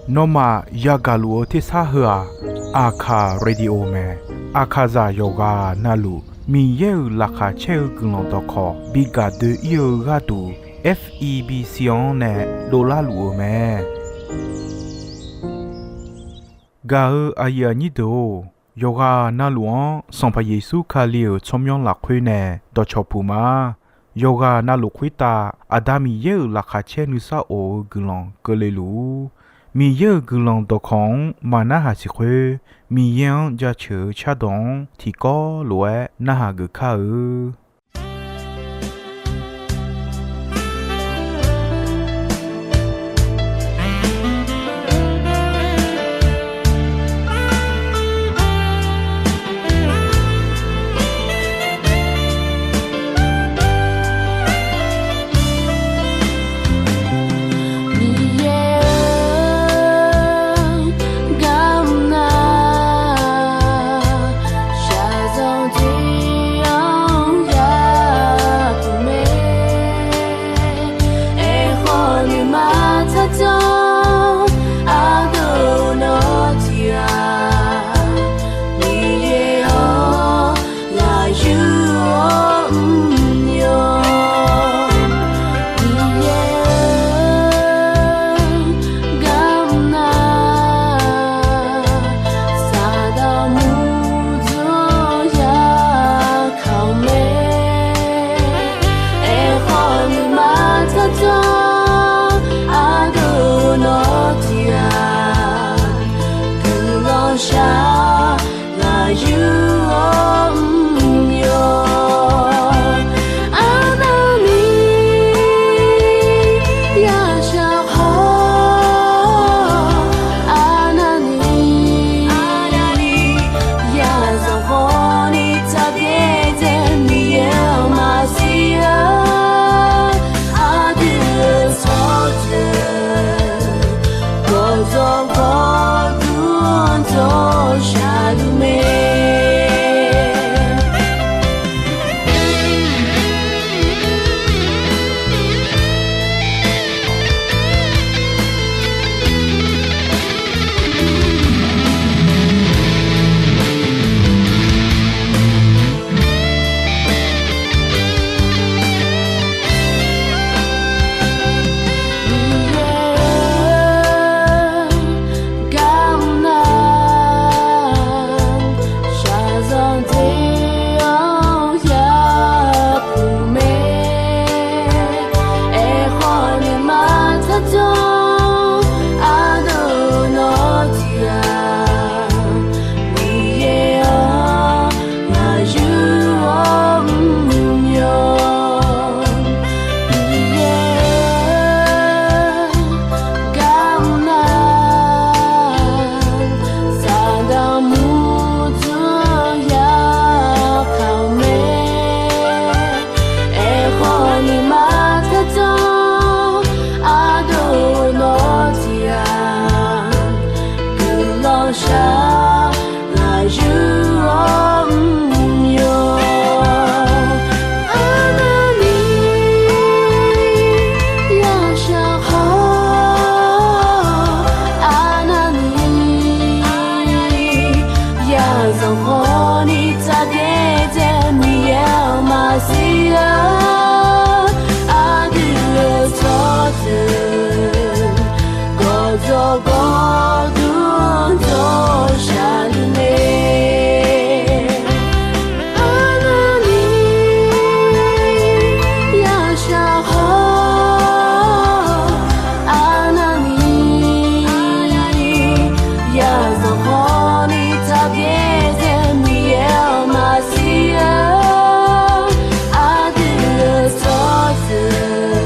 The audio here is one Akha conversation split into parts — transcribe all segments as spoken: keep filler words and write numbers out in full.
Nawmaf yagaq luf-eu tersar heu-aq, Aqkaq Radio mae. Aqkaqzaq yawqghaq navluf Miqyaer-euq laqkhaq caer-eu guiqlanq dawqkawq bi gaq doe-ir-eu gharduq, F E B C-anr nae dovlar luf-euq mae. Gaq-eu aqyuif aqnyir deuq-or, yawqghaq navluf-anr Sanqpaq Yeqsur Kali-euq tsawrmyanr lafkhoer nae dawqcawq puq ma. Yawqghaq navluf khoertav Aqda Miqyaer-euq laqkhaq caer nuisar of-eu guiqlanq keuvle luf-ur. Miqyaer-euq guiqlanq dawqkawq-anr maqnarhaq siq khoer, Miqyaer-anr jaceuq-eu cardawq-anr tiqkawv lof-aer narhaq geuf kar-eu. Miqyaer-or, garmr nar, shaqzanq tiq-anr yapuq mae. Aerkhawf nuima tsardzanr ardov nawr tiq-aq, Miqyaer-or, lafyur-awr mr-awr, Miqyaer-or, garmr nar, Saqdaq murdzanr-anr yakaq-eu mae. Aerkhawf nuima tsardzanr ardov nawr tiq-aq, guiqlanq shar lafyur-awr mr-awr, arnavni yashaq khawf, arnavni yazanq khawfni tsaqbyaer dzae Miqyaer-anr maqsiq-a. Aqdui-euq tsawrjeuq gawqdzawq gawqdmr dawq shaqluf mae. Miqyaer-or, garmr nar, shaqzanq tiq-anr yapuq mae. Aerkhawf nuima tsardzanr ardov nawr tiq-aq, Miqyaer-or, lafyur-awr mr-awr, Miqyaer-or, garmr nar, Saqdaq murdzanr-anr yakaq-eu mae. Aerkhawf nuima tsardzanr ardov nawr tiq-aq, guiqlanq shar lafyur-awr mr-awr, arnavni yashaq khawf, arnavni yazanq khawfni tsaqbyaer dzae Miqyaer-anr maqsiq-a. Aqdui-euq tsawrjeuq gawqdzawq gawqdmr dawq shaqluf mae. Arnavni yashaq khawf, arnavni yazanq khawfni tsaqbyaer dzae Miqyaer-anr maqsiq-a. Aqdui-euq tsawrjeuq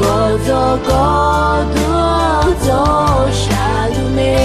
gawqdzawq gawqdmr dawq shaqluf mae.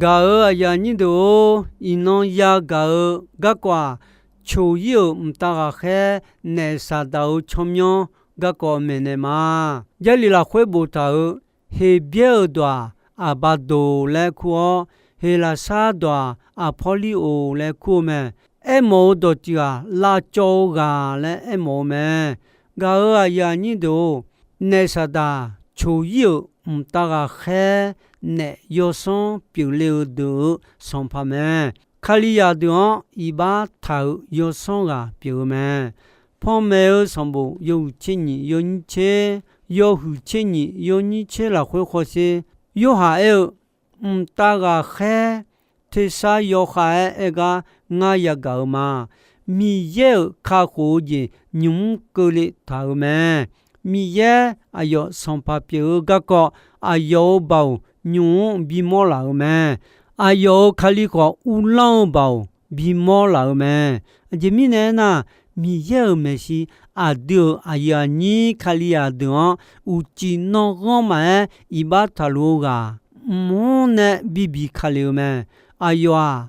Gaq-euq aqyuif aqnyir deuq-or, iqnan yagaq-eu garkawv-aq, coq-ir-euq mqtav ghaqkhaer naef Saqdaq-euq tsawrmyanr garkawv maeqnaeq ma. Jarlif lafkhoer boftaq-euq Heqbyaer-euq dawq-aq, Aqbaqdoq laer kur-awr, Heqlaqsar dawq-aq, Aqpawrliroq laer kur-eu mae. Aermawf-eu dawqtsuif-aq, lavcawv-eu ghaq laer aermawf-eu mae. Gaq-euq aqyuif aqnyir deuq-or, naef Saqdaq coq-ir-euq mqtav ghaqkhaer naef yawsanr pyeufle-eu deuq-euq sanqpaq mae. Kalizaq deuq-anr iqbax taq-euq yawsanr ghaq pyeuf-eu mae. Panmaeq-eu sanqbof yawhuiq tser nyiq yawnyir tser, yawhuiq tser nyiq yawnyir tser lafkhoer hawsher, Yorhaq aer-eu, mqtav ghaqkhaer tersar yawkhav-aer aer gar ngar yagaq-eu ma. Miqyaer-euq kakhof-eu jeq nymq-mr keuvle taq-euq mae. Miqyaer aqyawf sanqpaq pyeuf-eu garkawv, aqyawf-euq baoq nymq-mr bimawr laf-euq mae. Aqyawf-euq Kali khawf, uvlanr-eu baoq bimawr laf-euq mae. Aqjeq mirnae aernar, Miqyaer-euq maeqshi aqdui-euq aqyuif aqnyir Kalizaq deuq-anr uqcif nanrghanr maqaer iqbax taqluf-eu ghaq, mq-anr nae bibiq kale-eu mae. Aqyawf-aq,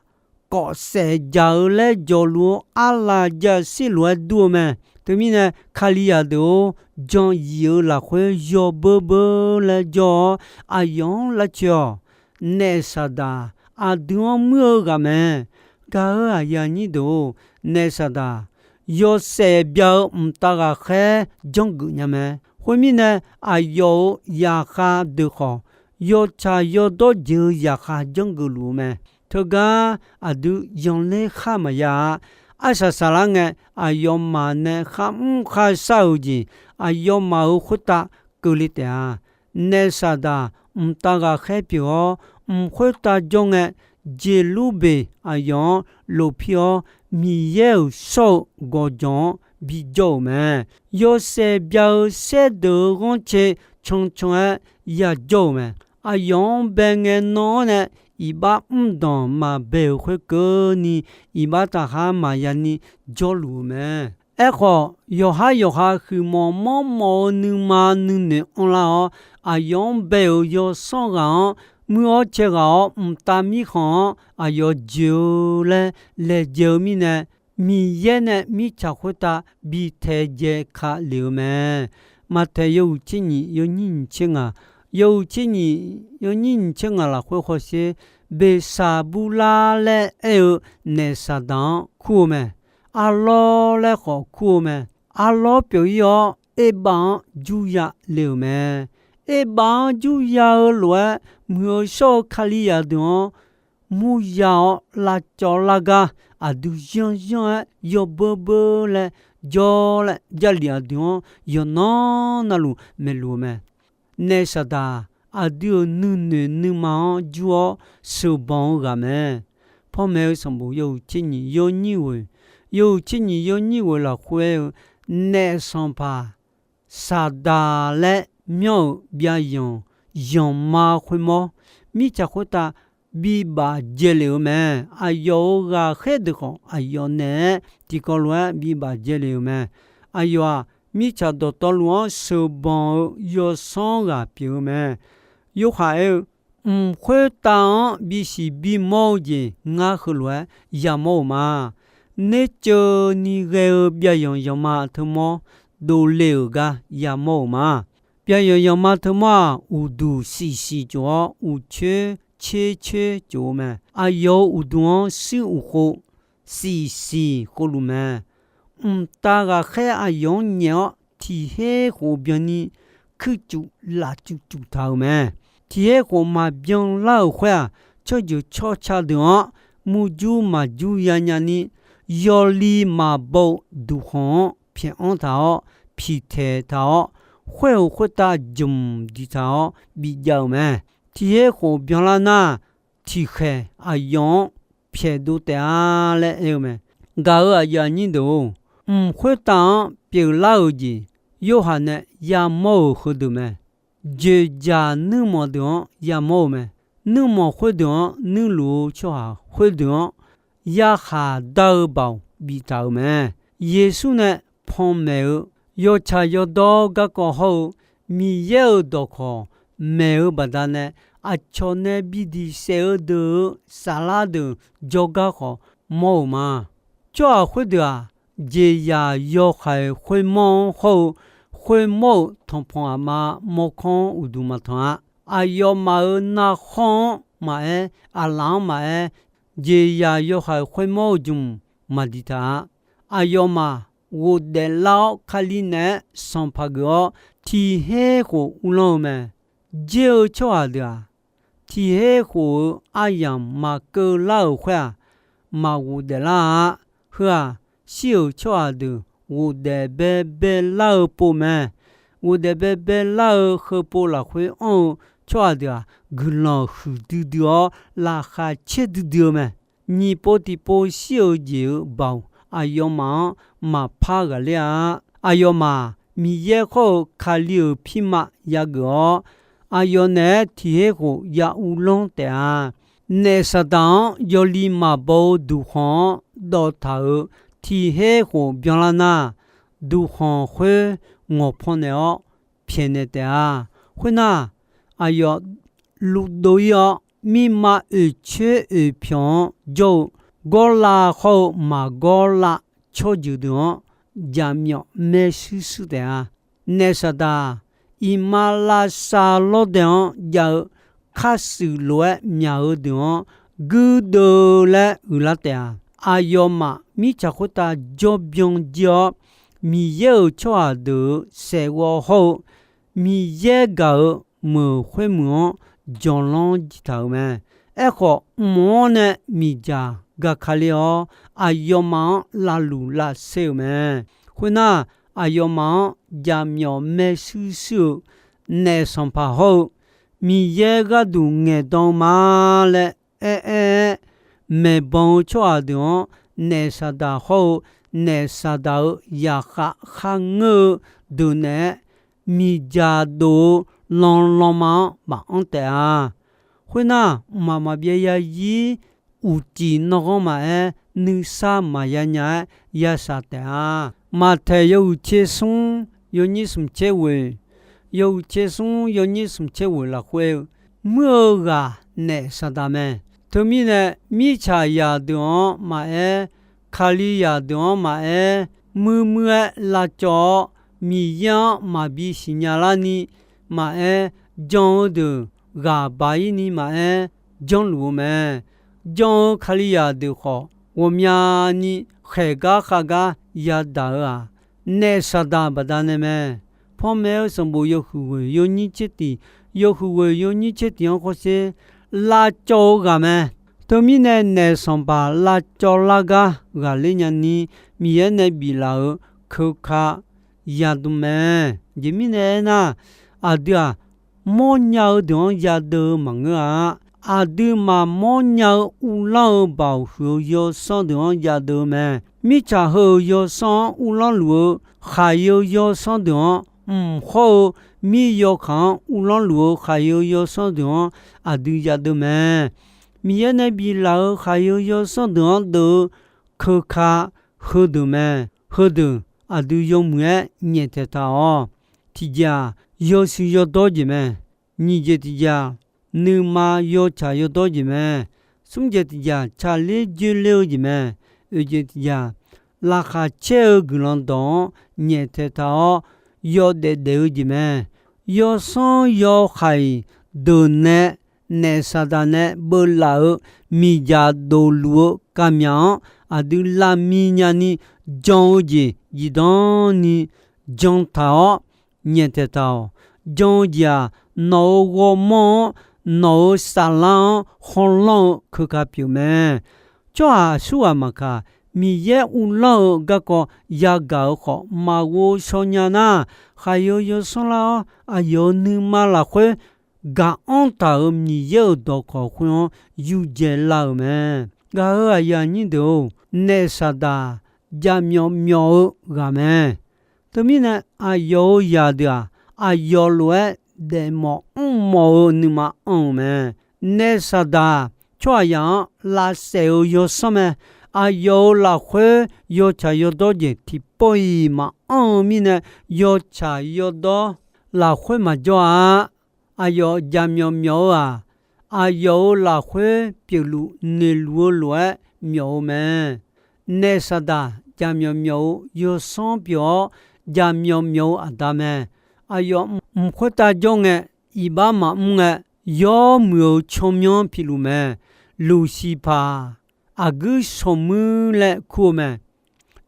kawf saef jaq-eu laer jawrluf-eu arlav ja sir lof-aer dur-eu mae. Teumirnae, Kalizaq deuq-or, jan yif-eu lafkhoer yawbeur beur laer jawr-awr, aqyawf-anr lavcoeq-awq. Naef Saqdaq aqdui-anr muir-eu ghaq mae. Gaq-euq aqyuif aqnyir deuq-or, naef Saqdaq yawshaef bya-eu mqtav ghaqkhaer janrgeuf nya mae. Khoermirnae, aqyawf-euq zaqkhav deuq khawf, yawtsaq yawdawr jeq-eu zaqkhav janrgeuf luf-eu mae. Teugar aqdui yanler khar maqya-a. Arsaq saqlar ngae, aqyawfmaf nae kharmr kharshar-euq jeq, aqyawfmaf-euq khoertav keuvle taef-a. Naef Saqdaq mqtav ghaqkhaer pyeuf-awr, mq khoertav jawr ngae, Jeqlurbeq aqyawf-anr lofpir-awr, Miqyaer-euq shawr-eu gawqjawq-anr bijawr-euq mae. Yawshaef bya-eu saerdeuq-eu ghanrcae cancan-aer yajawr-euq mae. Aqyawf-anr bae ngae nan-anr nae iqbax mrdanq maqbae-euq khoerkeuvni, iqbax taqkhar maqya ni jawrluf-eu mae. Aerkhawf, yawqhar yawqha huiqmawf mawrmawf-eu nuima nuinoeq anrlar-awr, aqyawf-anr bae-euq yawsanr ghaq-anr muir-awr cae ghaq-awr mqtav mirkhanq-anr aqyawf joeq-eu laer laejae-eu mirnae, Miqyaer nae mirtsaq khoertav bi taedzae ka lef-eu mae. Maqtaeq yawhuiq tser nyiq yawnyir nyiq tser ngaq, yawhuiq tser nyiq yawnyir nyiq tser ngaq lafkhoer hawsher, Beqsaqburlar laer aer-eu naef Saqdaq-anr kur-eu mae. Arlawr laer khawf kur-eu mae. Arlawr pyeuf-ir-awr, Erbav-anr jurya le-euq mae. Erbav-anr jurya-eu lof-aer, muiq-eu shawr-eu Kalizaq deuq-anr murya-awr lavcawv lar gar, aqdui yanryanr-aer yawbeur beur laer jawr laer, Jarlif aqdui-anr yawqnan navluf maeqluf-eu mae. Naef Saqdaq aqdui-euq nuinoeq nuima-anr jur-awr sheuqbanq-eu ghaq mae. Panmaeq-eu sanqbof yawhuiq tser nyiq yawnyir ghoeq, yawhuiq tser nyiq yawnyir ghoeq lafkhoer-eu naef sanqpaq Saqdaq laer myanr-euq byavyanq yanqma khoermawr, mirtsaq khoertav bibaf dzae lef-euq mae. Aqyawf-euq ghaqkhaer deuq khawf, aqyawf naeq-aer tiqkawv lof-aer bibaf dzae lef-euq mae. Aqyawf-aq, mirtsaq dawqtawvluf-anr sheuqbanq-eu yawsanr ghaq pyeuf-eu mae. Yorhaq aer-eu, mq khoertav-anr bisiq bimawr-eu jeq ngar heulof-aer yamawr-euq ma. Nerceuvni ghae-eu byavyanq yanqma teumawr dovle-euq gar yamawr-euq ma. Byavyanq yanqma teumawr-aq, uqduq siqsiq tsof-awr, uqcoer cercoer tsof-eu mae. Aqyawf-euq uqduq-anr shuir uq khov siqsiq khovluf mae. Mqtav ghaqkhaer aqyawf-anr nyaef-awr, tiq her khof byanni kuircuf lafcuf cuf taq-euq mae. Tiq her khof maqbyan lar-euq khoer-aq, tsawrjeuq tsawrca deuq-anr murjur maqjur yanya ni, yawli maqbaw-eu duqkhanq-anr pyaeq anr taq-awr, piqtaeq taq-awr, khoer-euq khoertav jmq diqtaq-awr bijav-euq mae. Tiq her khof byanlar nar, tiqkhaeq aqyawf-anr pyaeqdov taef-a laer aer-eu mae. Gaq-euq aqyuif aqnyir deuq-or, mq khoertav-anr pyeuflar-euq jeq Yorhaq nae yamawr-euq heudeuq mae. Dzoeqdzaq nuirmanq deuq-anr yamawr-eu mae. Nuirmanq khoerdeuq-anr nuirluf-eu tsawrhaq khoerdeuq-anr yarkhaq dar-eu baoq biftaq-euq mae. Yeqsur nae panmaeq-eu yawtsaq yawdawr garkawv hawr-eu Miqyaer-euq dawqkawq maeq-eu baqdanae, aqcawq nae bi diq saef-eu deuq-euq saflar deuq jawrgar khawf mawr-euq ma. Tsawrhaq khoerdeuq-aq, jeqzaq yawhaiq khoermawr-anr hawr-eu, khoermawr-euq tanqpanq aqma mawrkawr-anr uqduq maqtanq-a. Aqyawfmaf-euq narkhawr-anr maqaer, aqlaf-anr maqaer, jeqzaq yawhaiq khoermawr-eu jmq maqdiq taq-a. Aqyawfmaf ghofdaef lar-awr, Kali naeq-aer sanqpaq geuf-awr, tiq her khof uvlanr-eu mae. Jer-eu tsawrhaq deuq-aq, tiq her khof-eu aryamq maqkeuv lar-euq khoer-aq, maqghofdaef lar-a. Heu-aq, shir-euq tsawrhaq deuq ghofdaef baebae lar-eu pov mae. Ghofdaef baebae lar-eu heupov lafkhoer anr-eu tsawrhaq deuq-aq, guiqlanq huiqdui dui-awr, laqkhaq caer duidui-eu mae. Nyiq pov tiq pov shir-eu jeq-euq baoq aqyawfmaf-anr maqpar ghaqler-a. Aqyawfmaf Miqyaer khawr-eu Kali-euq pirma yageuf-awr, aqyawf naeq-aer tiq her khof ya uvlanr taef-a. Naef Saqdaq-anr yawli maqbaw-eu duqkhanq-anr dawv taq-euq tiq her khof byanlar nar, duqkhanq khoer ngawqpaw naeq-awr pyaeqnaeq taef-a. Khoernar, aqyawf luvdov ir-awr, mirma oeqcoer oeqpyawq-anr jawr-eu gawrlav khawr-eu maqgawr lav tsawrjeuq deuq-anr jaqmyawf maershuir shuir taef-a. Naef Saqdaq, iqmalavshav lawrdae-anr jav-eu kharshuif lof-aer myaq-eu deuq-anr guirdeuv laer uiqlar taef-a. Aqyawfmaf mirtsaq khoertav jawrbyan jir-awr, Miqyaer-euq tsawrhaq deuq-euq saefghawv hawr-eu Miqyaer gaq-euq meuq khoermeuq-anr jawqlanr jir taq-euq mae. Aerkhawf, mq-anr nae miqdzaq gaka ler-awr, aqyawfmaf-anr lavluf lavser-euq mae. Khoernar, aqyawfmaf-anr jaqmyawf maershuir shuir-eu naef sanqpaq hawr-eu Miqyaer gharduq ngaeqdan-eu ma laer aer-aer-aer, maeqbanq-eu tsawrhaq deuq-anr naef Saqdaq hawr-eu naef Saqdaq-euq zaqkhav kharngeur-eu deuq naeq-aer, miqdzaq dof-eu lanlanma-anr maqanr taef-a. Khoernar, mqmaq maqbyav yazir uqcif nanrghanr maqaer, nuisar maqya nya-aer yashaq taef-a. Maqtaeq yawhuiq tser smr yawnyir smq tser ghoeq, yawhuiq tser smr yawnyir smq tser ghoeq lafkhoer-eu, muir-eu ghaq naef Saqdaq mae. Teumirnae, mirtsaqzaq deuq-anr maqaer, Kalizaq deuq-anr maqaer, muir muir-aer lavcawv-awr, Miqyaer-anr maqbi siqnya larni maqaer, jan-eu deuq ghaq baq-ir ni maqaer, janrluf-eu mae. Jan-eu Kalizaq deuq khawf, ghawqmyani khaeq gar khav gar yadaq-eu-aq, naef Saqdaq baqdanae mae. Panmaeq-eu sanqbof yawhuiq ghoeq yawnyir tser tiq, yawhuiq ghoeq yawnyir tser tiq-anr khawrsher lavcawv-eu ghaq mae. Teumirnae, naef sanqpaq lavcawv lar gar ghaqler nyani, Miqyaer nae biflaf-euq keuka yadm mae. Aqjeq mirnae aernar, aqdui-aq, mawrnya-eu deuq-anr yadeuv-eu maqngeur-a. Aqdui maqmawr nya-eu uvlanr-eu baoq huiq-eu yawsanr deuq-anr yadeuv-eu mae. Mirtsaq heu-euq yawsanr-anr uvlanr luf-eu khaqyae-eu yawsanr deuq-anr, mq hawr-eu mir yawkaq-anr uvlanr luf-eu khaqyae-eu yawsanr deuq-anr aqdui yadeuv mae. Miqyaer nae biflaf-euq khaqyae-eu yawsanr deuq-anr deuv-eu keuka heudeuq mae. Heudeuq aqdui yawmuiq-aer nyaeftaeq taq-awq. Tiqjeq-aq, yawshuif yawdawr jeq mae. Nyiq jeq tiqjeq-aq, nuima yawtsaq yawdawr jeq mae. Smr jeq tiqjeq-aq, tsaqler dzoerler-eu jeq mae. Oeq jeq tiqjeq-aq, laqkhaq caer-eu guiqlanq dawq-anr nyaeftaeq taq-awr yawdaef daef-eu jeq mae. Yawsanr yawhaiq deuqnae naef Saqdaq nae beuvlaf-euq miqdzaq dofluf-eu kavmyaq-anr aqdui lavmi nyani jan-eu jeq zifdan ni jan taq-awr nyaeftaeq taq-awq. Jan-eu jeq-aq, nawq-euq ghawrmawr-anr, nawq-euq saflar-anr hawlanr-eu keuka pyeuf mae. Tsawrhaq aqsurghaq maqkaq, Miqyaer uvlanr-eu garkawv yagaq-euq khawf maqghov shaw nya nar, khaqyae-eu yawsanr lar-awr, aqyawf-euq nuima lafkhoer gaq-anr taq-euq Miqyaer-euq dawqkawq khoer-anr yurdzae lar-euq mae. Gaq-euq aqyuif aqnyir deuq-or, naef Saqdaq jaqmyawf myawf-eu ghaq mae. Teumirnae, aqyawf-euq zaqdeuq-aq, aqyawf lof-aer daefmawf mrmawf-eu nuima anr-eu mae. Naef Saqdaq tsawrhaqzaq-anr lavsaef-eu yawsanr mae. Aqyawf-euq lafkhoer yawtsaq yawdawr jeq tiqpawf-iq maqanr-eu mirnae, yawtsaq yawdawr lafkhoer maqjawr-a. Aqyawf jaqmyawf myawf-eu-aq, aqyawf-euq lafkhoer pyeufluf noeqluf-eu lof-aer myawf-eu mae. Naef Saqdaq jaqmyawf myawf-eu yawsanr pyeuf-awr, jaqmyawf myawf-eu aqda mae. Aqyawf mq khoertav jawr ngae, iqbax maqmr ngae, yawmuiq-euq tsawrmyanr piluf mae. Luqsiqpaq aqguir shawqmuir laer kur-eu mae.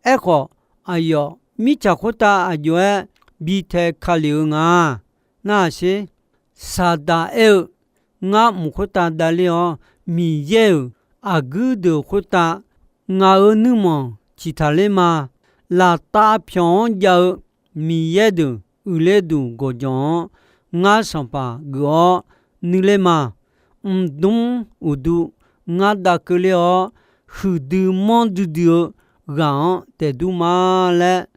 Aerkhawf, aqyawf mirtsaq khoertav aqjox-aer bi tae ka lef-eu nga. Narhaq sher. Saqdaq aer-eu, Ngar mq khoertav davler-awr, Miqyaer-euq aqguir deuq khoertav ngaq-euq nuirmanq ciqtaq ler ma. Laftav pyawq-anr jav-eu Miqyaer deuq uiqler duq gawqjawq-anr ngar sanqpaq geuf-awr nuiler ma. Mqdmr uqdu ngar dav keuvler-awr, huiqdui manr duidui-eu ghaq-anr daefdur ma laer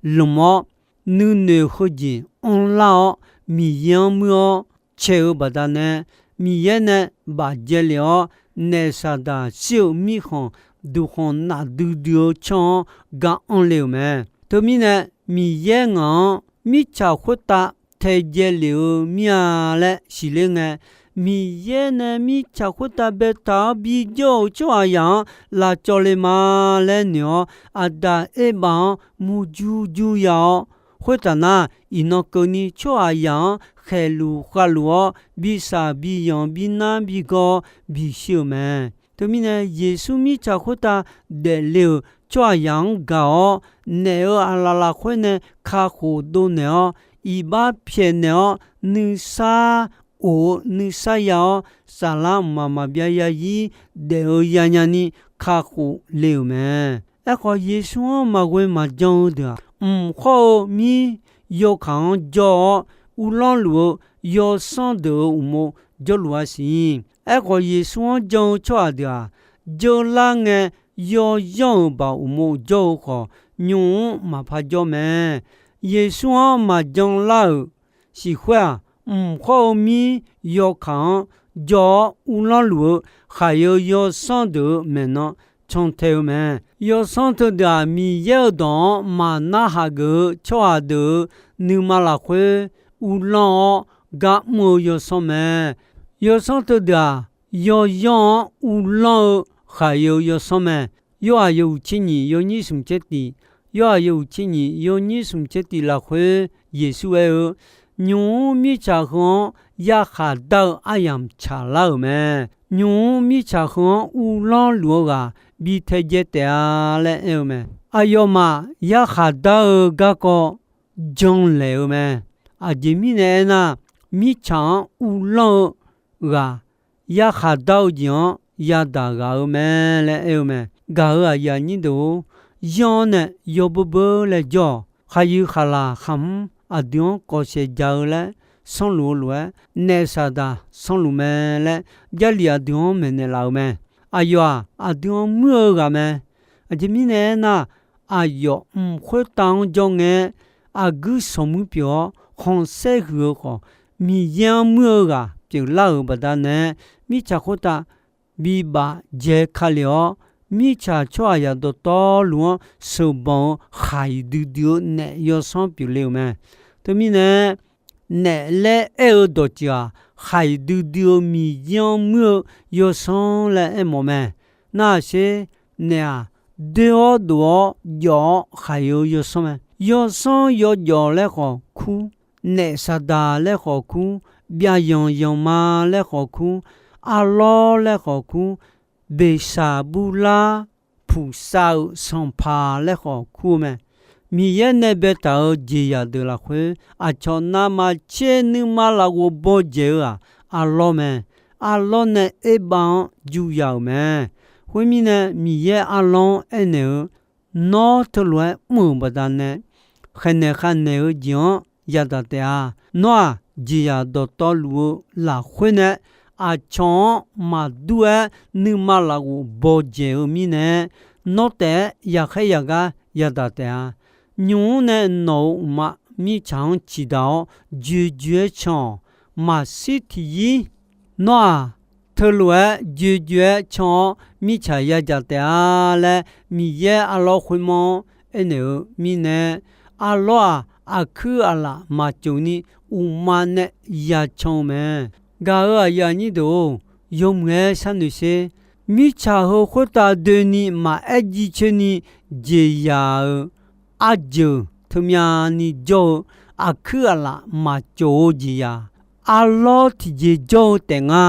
lmq-awr, nuinoeq heujeq anrlar-awr, Miqyaer-anr muir-awr cae-eu baqdanae, Miqyaer nae bafjae lef-awr, naef Saqdaq shir-eu mirkhanq duqkhanq nafdui dui-eu canr-anr ga anr le-euq mae. Teumirnae, Miqyaer ngaq-anr mirtsaq khoertav taedzae lef-eu mir-a laer siqler ngae, Miqyaer nae mirtsaq khoertav baetaq-awr bijawr-euq tsawrhaqzaq-anr lavcawv le ma laer noeq-awr, Aqdaq Erbav-anr murjur jur ya-awr, khoertaf nar, iqnan keuvni tsawrhaqzaq-anr khaeqluf khavluf-awr, bishaq biyanq binar bigawr bishir-euq mae. Teumirnae, Yeqsur mirtsaq khoertav daefle-euq tsawrhaqzaq-anr gaq-awr, naef-euq aqlaf lafkhoer nae kakhof dovnaeq-awr, iqbax pyaeqnaeq-awr, nuisar of-eu nuisar ya-awr, saflar mqmaq maqbyav yazir daef-eu yanya ni kakhof le-euq mae. Aerkhawf, Yeqsur-anr maqghoe maqjan-eu deuq-aq, mq khawr-eu mir yawkaq-anr jawr-awr, uvlanr luf-eu yawsanr deuq-euq uqmov jawrluf-a siq. Aerkhawf, Yeqsur-anr jan-eu tsawrhaq deuq-aq, jeular ngae yawyanr-euq baoq uqmov jawr-eu khawf, nymq-mr maqpar jawr mae. Yeqsur-anr maqjan lar-euq siqkhoer-aq, mq khawr-eu mir yawkaq-anr jawr-awr uvlanr luf-eu khaqyae-eu yawsanr deuq-euq maeqnan cantae-eu mae. Yawsanr teudeuq-aq, Miqyaer-euq dawq-anr maqnar haq geuf-eu tsawrhaq deuq-euq nuima lafkhoer uvlanr-awr gar mr-eu yawsanr mae. Yawsanr teudeuq-aq, yawyanr-anr uvlanr-eu khaqyae-eu yawsanr mae. Yorhaq yawhuiq tser nyiq yawnyir smq tser tiq, Yorhaq yawhuiq tser nyiq yawnyir smq tser tiq lafkhoer Yeqsur aer-eu, Nymq-mr mirtsaq heu-anr yarkhaq dar-eu aryamq tsaqlar-euq mae. Nymq-mr mirtsaq heu-anr uvlanr luf-eu ghaq bi taedzae taef-a laer aer-eu mae. Aqyawfmaf yarkhaq dar-eu garkawv janlaeq-eu mae. Aqjeq mirnae aernar, mirtsaq-anr uvlanr-eu ghaq yarkhaq dar-eu jeq-anr yadaq ghaq-eu mae laer aer-eu mae. Gaq-euq aqyuif aqnyir deuq-or, yanr-awr nae yawbeur beur laer jawr-awq. Khaqyuif khaqlaq khaqmr aqdui-anr kawvsaeq ja-eu laer sanrluf-eu lof-aer, naef Saqdaq sanrluf mae laer Jarlif aqdui-anr maeqnaeq laf-eu mae. Aqyawf-aq, aqdui-anr muir-eu ghaq mae. Aqjeq mirnae aernar, aqyawf mq khoertav-anr jawr ngae-aer, aqguir sanqmuir pyeuf-awr khanqsaer huiq-eu khawf, Miqyaer-anr muir-eu ghaq pyeuflar-euq baqdanae, mirtsaq khoertav bibaf jae ka lef-awr, mirtsaq tsawrhaqzaq dawqtawvluf-anr sheuqbanq-eu khaqdui dui-eu naef yawsanr pyeufle-euq mae. Teumirnae, naef laer aer-eu dawqtsuif-aq, khaqdui dui-eu Miqyaer-anr muir-eu yawsanr laer aermawf mae. Narhaq sher, naef-aq, doer-awr dof-awr jawf-awr khaqdui-eu yawsanr mae. Yawsanr yawjawf laer khawf kur, naef Saqdaq laer khawf kur, byavyanq yanqma laer khawf kur, arlawr laer khawf kur, beqshaq burlar puqsav-euq sanqpaq laer khawf kur-eu mae. Miqyaer nae baetaq-euq jeqzaq deuq lafkhoer, aqcawq navmaqtser nuima lafghof bawdzaeq-eu-aq, arlawr mae. Arlawr nae erbav-anr juya-euq mae. Khoermirnae, Miqyaer arlawr-anr aernaeq-eu, Nawr teulof-aer mr-euq baqdanae, khaeqnaeq khavnaeq-eu jeq-anr yadaq taef-a. Nawr-aq, jeqzaq dawqtawvluf-eu lafkhoer nae aqcawq-anr maqdur-aer nuima lafghof bawdzaeq-eu mirnae, nawr taef-aer yaqkhaer yaqgar yadaq taef-a. Nymq-mr nae nawq-euq uqma mirtsaq-anr ciqdaq-awr joejoe-aer can-awq. Maqshir tiqyir nawr-aq, teulof-aer joejoe-aer can-awr mirtsaq yadzaq taef-a laer Miqyaer arlawr khoermawr-anr aernaeq-eu mirnae, arlawr-aq, aqkuir aqlaf maqtsov ni uqma nae yacan-eu mae. Gaq-euq aqyuif aqnyir deuq-or, yawmuiq-aer sharnoeq sher. Mirtsaq heu khoertav doeni maqaer jiv coeni jeqzaq-euq arjeuq teumyani jawr-eu aqkuir aqlaf maqcof-eu jeqzaq, arlawr tiqjeq jawr-eu taef nga.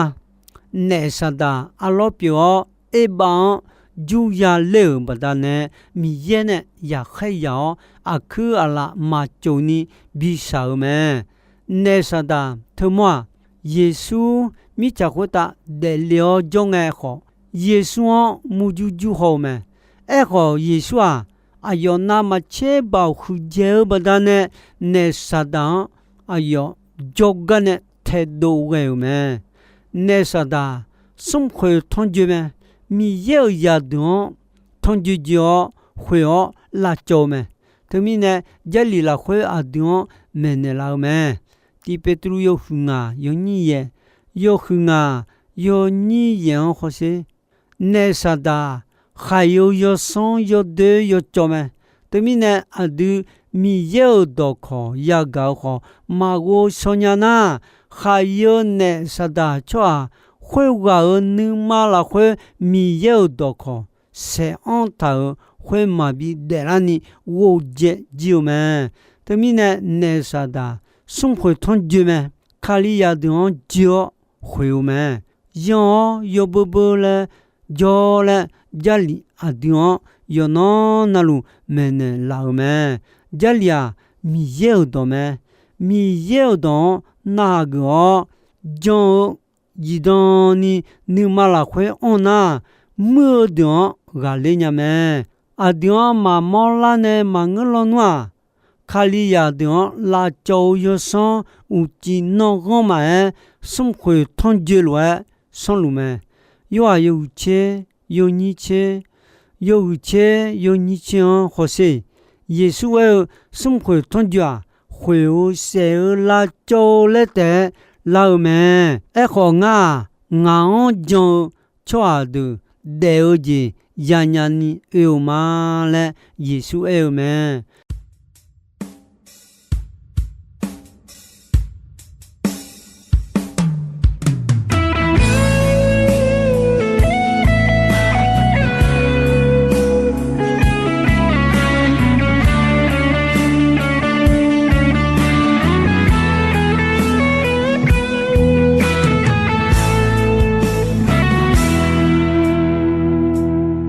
Naef Saqdaq arlawr pyeuf-awr, erbav-anr jurya ler-euq baqdanae, Miqyaer nae yaqkhaer yaq-awr, aqkuir aqlaf maqcof ni bishaq-euq mae. Naef Saqdaq teumawr-aq, Yeqsur mirtsaq khoertav daefle-awr jawr ngae khawf, Yeqsur-anr murjur jur haw-eu mae. Aerkhawf, Yeqsur-aq, aqyawf navmaqtser baoq huiqdzaeq-eu baqdanae, naef Saqdaq-anr aqyawf jawrgar nae taedov ghae-euq mae. Naef Saqdaq smrkhoeq tanrjoe mae. Miqyaer-euq zaqdeuq-anr tanrjoe joe-awr khoeq-awr lavcawv-eu mae. Teumirnae, Jarlif lafkhoer aqdui-anr maeqnaeq laf-eu mae. Tiq Petru yawhuiq ngaq yawnyir yaeq, yawhuiq ngaq yawnyir yaeq-anr hawsher. Naef Saqdaq khaq-eu yawsanr yawdoer yawcawv mae. Teumirnae, aqdui Miqyaer-euq dawqkawq yagaq-eu khawf maqghov shaw nya nar, khaq-eu naef Saqdaq tsawrhaq khoerghaq-euq nuima lafkhoer Miqyaer-euq dawqkawq saeq anr taq-euq khoer maqbi daeflarni ghovjaev jir-eu mae. Teumirnae, naef Saqdaq smrkhoeq tanrjoe mae. Kalizaq deuq-anr joe-awr khoeq-eu mae. Yanr-awr yawbeu beu laer jawr laer, Jarlif aqdui-anr yawqnan navluf maeqnaeq laf-euq mae. Jarlif-aq, Miqyaer-euq dawq mae. Miqyaer-euq dawq-anr narhaq geuf-awr, jan-eu zifdan ni nuima lafkhoer anr nar, muir-eu deuq-anr ghaqler nya mae. Aqdui-anr maqmawr lar nae maqngeur lawnmr-aq, Kalizaq deuq-anr lavcawv-eu yawsanr uqcif nanrghanr maqaer, smrkhoeq tanrjoe lof-aer sanrluf mae. Yorhaq yawhuiq tser, yawnyir tser, yawhuiq tser yawnyir tser-anr hawsher. Yeqsur aer-eu, smrkhoeq tanrjoe-aq, khoeq-eu saef-eu lavcawv-eu laer taef-aer lar-eu mae. Aerkhawf, ngar-aq, ngaq-anr jan-eu tsawrhaq deuq daef-eu jeq yanya ni oe-eu ma laer Yeqsur aer-eu mae.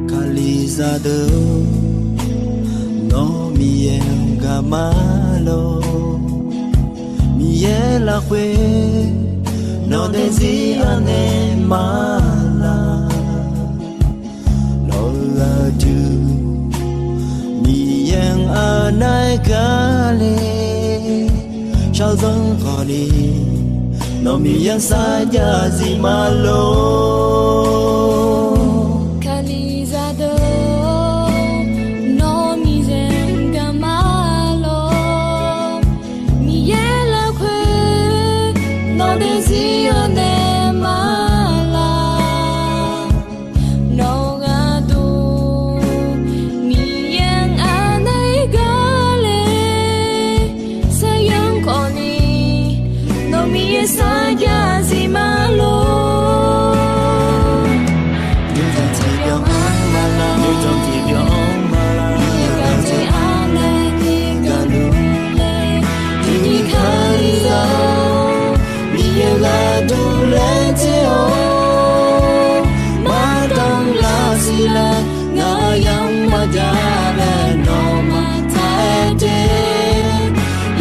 Kalizaq deuq, nawr Miqyaer-anr gaq ma lor. Miqyaer lafkhoer nawq daefzir-awr nae ma laq. Nawq-eu aqdui Miqyaer-anr aqnav-aer gaq le. Shaqzanr khawf ni nawq Miqyaer-anr sarjax zif ma lor. Kalizaq deuq, nawr Miqyaer-anr gaq ma lor. Miqyaer lafkhoer nawq daefzir-awr nae ma laq. Nawq-eu aqdui Miqyaer-anr aqnav-aer gaq le. Shaqzanr khawf ni nawq Miqyaer sarjax zif ma lor. Nymrdanq tiqbyan-anr ma laq, nymrdanq tiqbyan-anr ma laq. Miqyaer gaqdzae-awr nae gaqluf le. Tiqnyir Kalizaq-or, Miqyaer gharduq laer tser-awr, mardanr lar siqlar, ngaq-euq yamq maqjav laer nawmaf taq-aer te.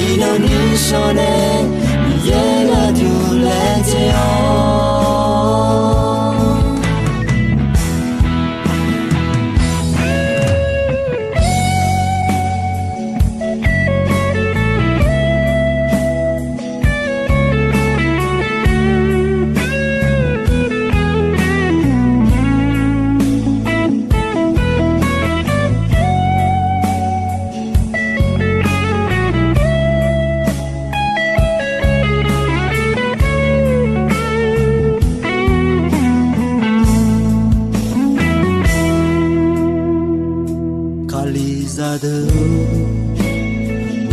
Iqnan nuishawr nae Miqyaer gharduq laer tser-awr. Kalizaq deuq,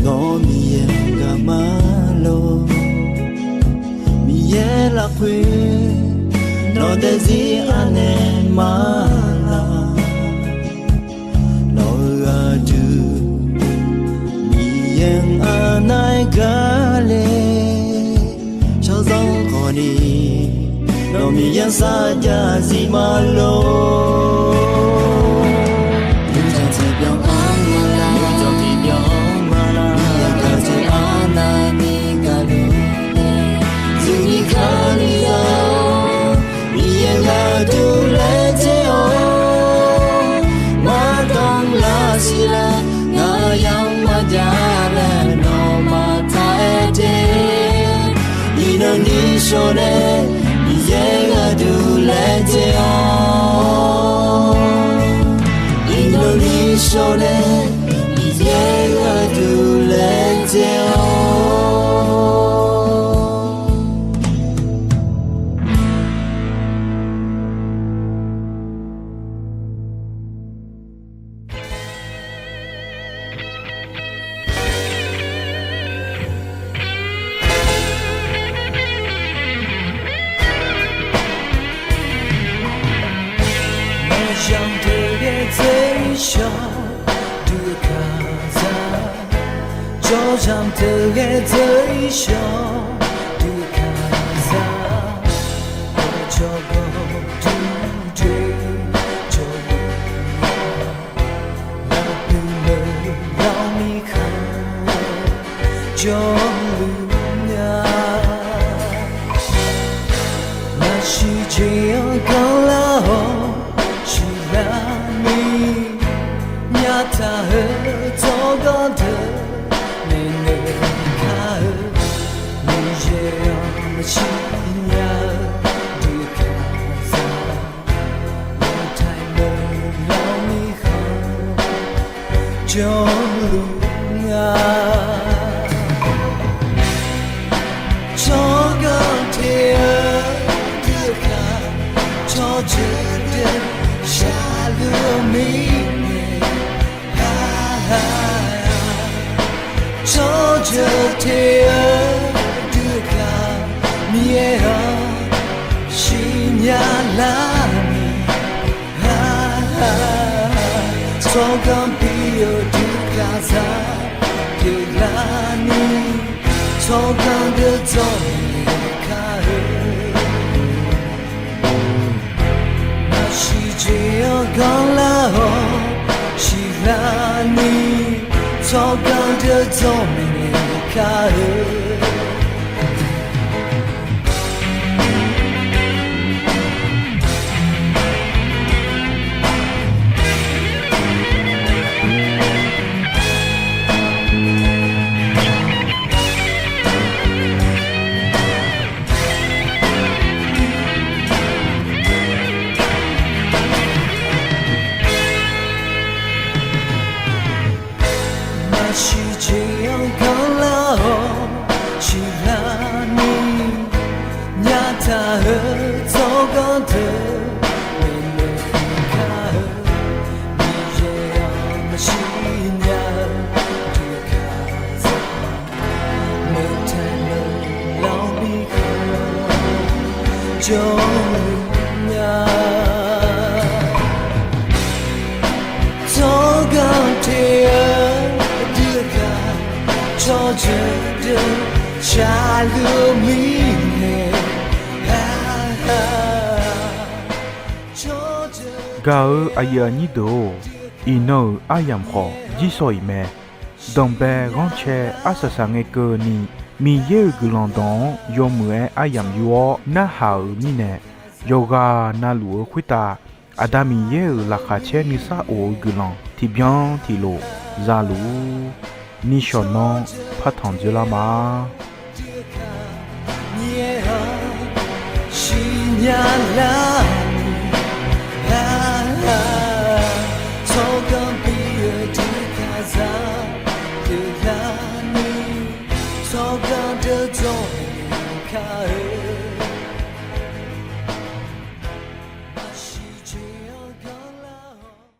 nawr Miqyaer-anr gaq ma lor. Miqyaer lafkhoer Nawq daefzir anaeq ma laq. Nawq-euq aqdui Miqyaer-anr anaeq gar le. Shaqzanr khawf ni, nawq Miqyaer sarjax zif ma lor. Nuijanq tiqbyan-anr ma laq, nuijanq tiqbyan-anr ma laq. Miqyaer gaqjeq arnavni gaqluf-eu, zuqni kali za-awr, Miqyaer gharduq laejae-awr, maqdanr lar siq laer, ngaq yamq maqjav laer nawmaf taq-aer de. Iqnan ni shawr nae Miqyaer gharduq laejae-awr, iqnan ni shawr nae Miqyaer gharduq laejae-awr. Maqzanq deuq ghae dzer shawr dui kaq za. Jawrzanq deuq ghae dzer shawr dui kaq za. Jawrgawr duq dzoer jawrluf-a. Lafpuiq lawq lawq mirkhanq jawrluf nga. Maqsiq jeq-anr ganrlar-awr siqlar ni, nyataq-eu tsawrganr deuq maeqnaeq kar-eu, Miqyaer-anr maqsiq nya-eu dui kaq za. Maqtaiq lawq lawq mirkhanq jawrluf nga. Tsawrganr te-eu dui kaq, tsawrjeuq deuq shaqluf-eu mirnae, tsawrjeuq te-eu dui kaq, Miqyaer-anr siqnya lar ni, tsawrganr bi-eu dui kaq za pyeuflar ni, tsawrganr deuq dzawr kar-eu. Maqsiq jeq-anr ganrlar-awr siqlar ni, tsawrganr deuq dzawr maeqnaeq kar-eu. Maqsiq jeq-anr ganrlar-awr siqlar ni, nyataq-eu tsawrganr deuq maeqnaeq kar-eu, Miqyaer-anr maqsiq nya-eu dui kaq za. Meuqtaeq meuq lawq mirkhanq jawrluf nga. Tsawrganr te-eu dui kaq, tsawrjeuq deuq shaqluf-eu mirnae, gaq-eu aqyuif aqnyir deuq-or, iqnan-euq aryamq khawf jirsawq iq mae. Danqbae ghanrcae arsaq saq ngae keuvni, Miqyaer-euq guiqlanq dawq-anr yawmuiq-aer aryamq yur-awr narhaq-euq mirnae, yawqghaq navluf-eu khoertav Aqda Miqyaer-euq laqkhaq caer nuisar of-eu guiqlanq tiqbyan tiqlof zaluf-ur. Nishawq nanr partanq dzoerlar ma. Siqnya lar ni, tsawrganr bi-eu dui kaq za pyeuflar ni, tsawrganr deuq dzawr maeqnaeq kar-eu.